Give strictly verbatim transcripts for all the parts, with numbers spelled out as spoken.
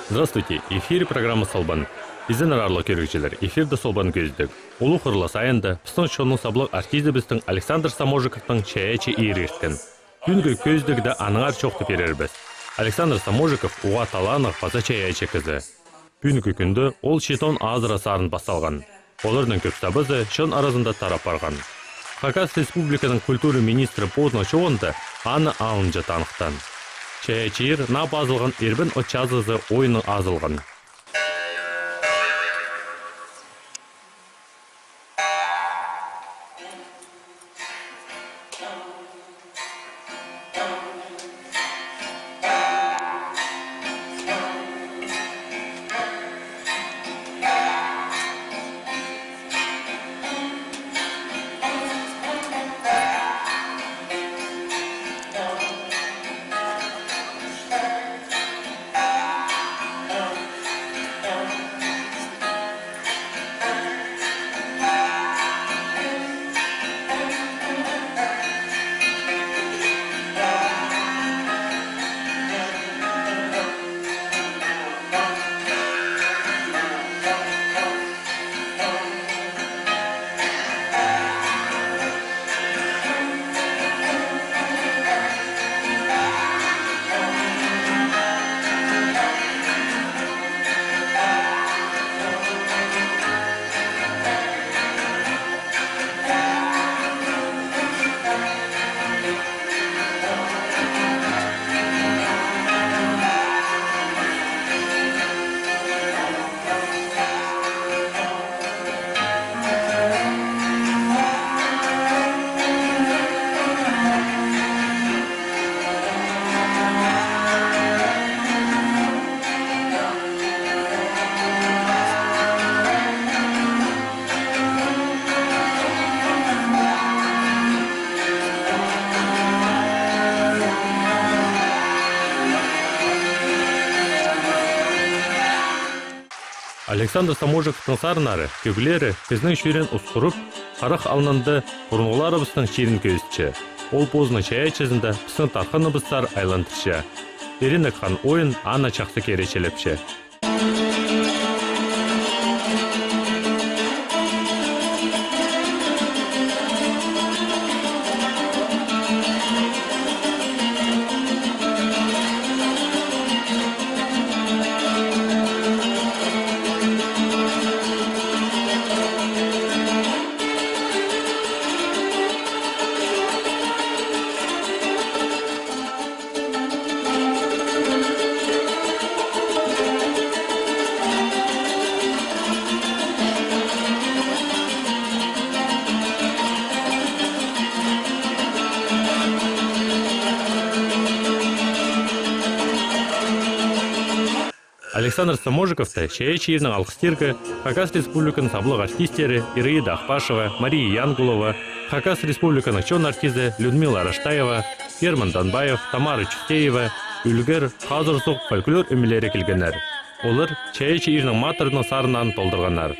Здравствуйте! Эфирде программа «Солбан». Изеннер, аарлығ кӧрігҷілер, эфирде «Солбан» кӧзідіг. Улуғ Хуралай айында пістің чонның саблығ артизібістің Александр Саможиковтың «Чайаачы» иирі ирткен. Пӱӱнгі кӧзідігде аннаңар чоохтап пирербіс. Александр Саможиков уғаа таланнығ паза чайаачы кізі. Пӱӱнгі кӱнде ол читон азыра сарын пас салған. Оларның кӧп сабазы чон аразында тарап парған. Хакас Республиканың культура министрі позының чооғында аны алынҷа таныхтаан. «Чайаачы» иир наа пазылған «Ирбен от чазызы» ойыннаң азылған. Александр Саможиковтың сарыннары, кӧглері піснің чӱреен ус хурып, харах алнында пурунғыларыбыстың чирін кӧзітче. Ол позының чайаачызында пістің тархыныбыстар айландырча. Иренек хан ойын аны чахсы киречілепче. Александр Саможиковты «Чайаачы» иирнең алғыстирға Хакас Республиканың саблығ артистері Ираида Ахпашева, Мария Янгулова, Хакас Республиканың чон артизі Людмила Раштаева, Герман Данбаев, Тамара Чустеева, «Ӱлгер», «Хазыр суғ» фольклор ӧмелері килгеннер. Олар «Чайаачы» иирнең матырның сарыннарын толдырғаннар.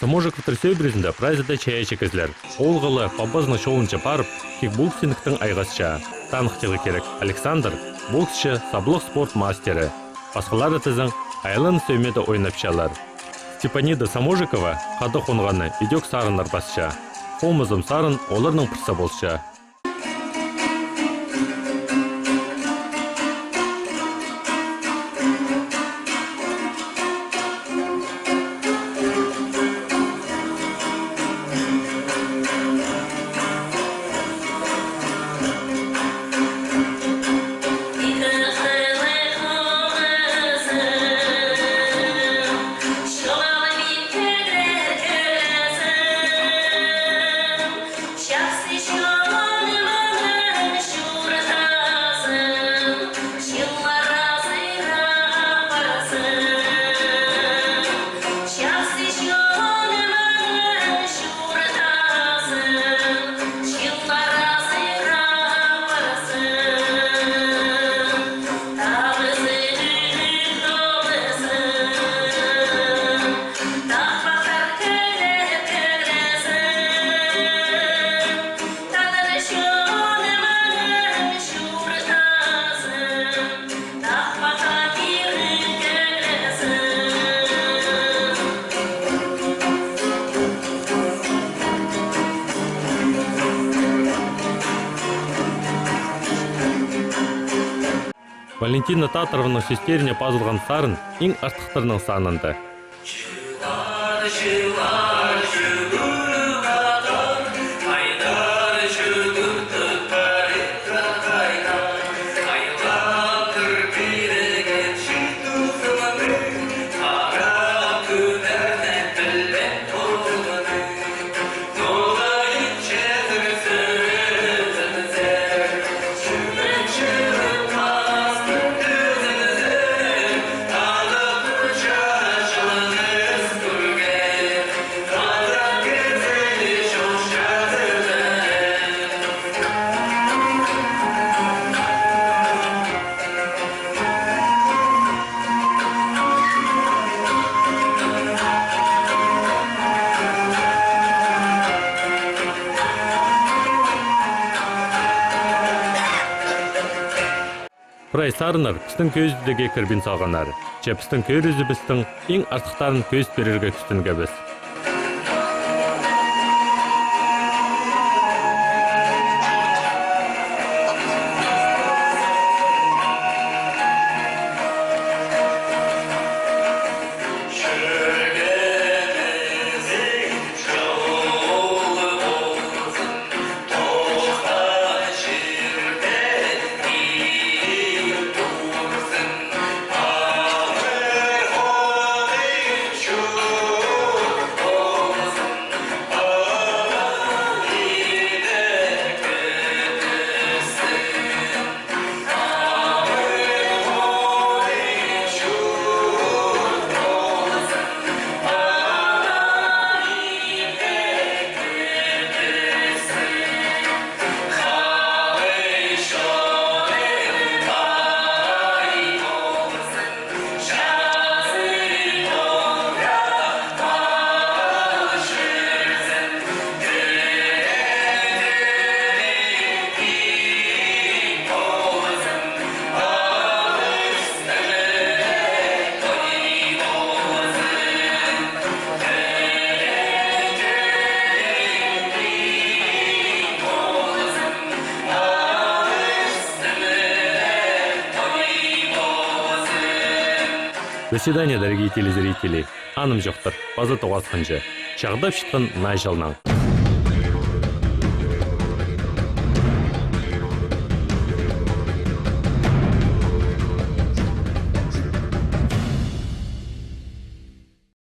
Саможиковтар сӧбірезінде прайзы даа чайаачы кізілер. Оолғы ла пабазының чолынҷа парып, кик боксшініг тің айғасча. Таныхтирға кирек, Александр — боксшы, саблығ спорт мастері. Пасхалары тізең, айланыс ӧмеде ойнапчалар. Степанида Саможикова хада хонғаны идӧк сарыннар пасча. Хомызым сарын оларның пірсі полча. Валентина Татарованың сӧстеріне пазылған сарын иң артыхтарның санында. Прай сарыннар пістің кӧзідіге кірбин салғаннар. Че пістің кӧрізібістің иң артыхтарын кӧзіт пирерге кӱстенгебіс. До свидания, дорогие телезрители. Анымҷохтар, паза тоғасханҷа. Чағдап чатхан Наа чылнаң.